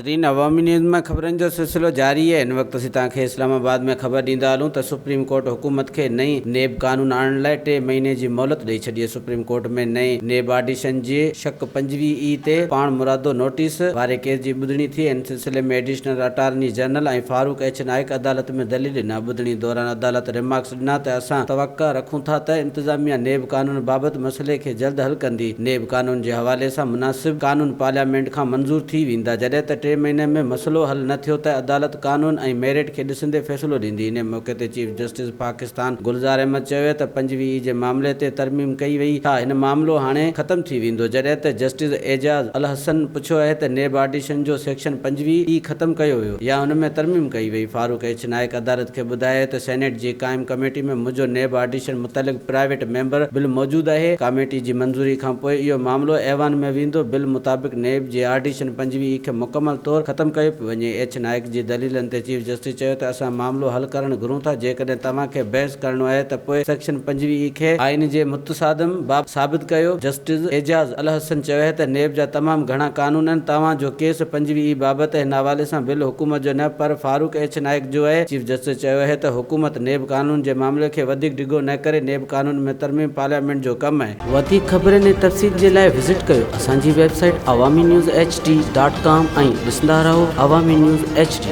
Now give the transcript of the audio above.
ناظرين عوامي نيوز مان خبرن جو سلسلو جاري آهي هن وقت اسين توهان کي اسلام آباد ۾ خبر ڏيندا هلون ته سپريم ڪورٽ حڪومت کي نئين نيب قانون آڻڻ لاء ٽي مهيني جي مهلت ڏئي ڇڏي سپريم ڪورٽ ۾ نئين نيب آڊيشن جي شق 25 اي تي پاڻمرادو نوٽيس واري ڪيس جي ٻڌڻي ٿي ان سلسلي ۾ additional attorney general ۽ Farooq H Naik عدالت ۾ دليل ڏنا ٻڌڻي دوران عدالت ريمارڪس ڏنا ته اسان توقع رکون ٿا ته انتظاميا نيب قانون بابت مسئلي کي جلد حل ڪندي، نيب قانون جي حوالي سان مناسب قانون پارليامينٽ کان منظور ٿي ويندا، جڏهن ته ٽي مهيني ۾ مسئلو حل نه ٿيو ته عدالت قانون ۽ ميرٽ کي ڏسندي فيصلو ڏيندي. انهي موقعي تي چيف جسٽس پاڪستان گلزار احمد چيو ته 25 اي جي معاملي تي ترميم ڪئي وئي، ڇا هن معاملو هاڻي ختم ٿي ويندو؟ جڏهن ته جسٽس اعجاز الحسن پڇيو آهي ته نيب آڊيشن جو سيڪشن 25 اي ختم ڪيو ويو يا ان ۾ ترميم ڪئي وئي؟ فاروق ايڇ نائيڪ عدالت کي ٻڌايو ته سينيٽ جي قائم ڪميٽي ۾ منهنجو نيب آڊيشن متعلق پرائيويٽ ميمبر بل موجود آهي، ڪاميٽي جي منظوري کانپوء اهو معاملو ايوان ۾ ويندو، بل مطابق نيب جي آڊيشن 25 اي کي مڪمل طور ختم ڪيو پيو وڃي. ايڇ نائيڪ جي دليلن تي چيف جسٽس چيو ته اسان معاملو حل ڪرڻ گهرون ٿا، جيڪڏهن توهان کي بحث ڪرڻو آهي ته پوء سيڪشن 25 اي کي آئين جي متصادم ثابت ڪيو، جسٽس اعجاز الحسن چيو آهي ته نيب جا تمام گهڻا قانون آهن، توهان جو ڪيس 25 اي بابت هن حوالي سان بل حڪومت جو نه پر فاروق ايڇ نائيڪ جو آهي، چيف جسٽس چيو آهي ته حڪومت نيب قانون جي معاملي کي وڌيڪ ڊگهو نه ڪري، نيب قانون ۾ ترميم پارليامينٽ جو ڪم آهي. وڌيڪ خبرن ۽ تفصيل جي لاء وزٽ ڪيو اسان جي website Awami news H D dot com ۽ ڏسندا رهو عوامي نيوز ايڇ ڊي.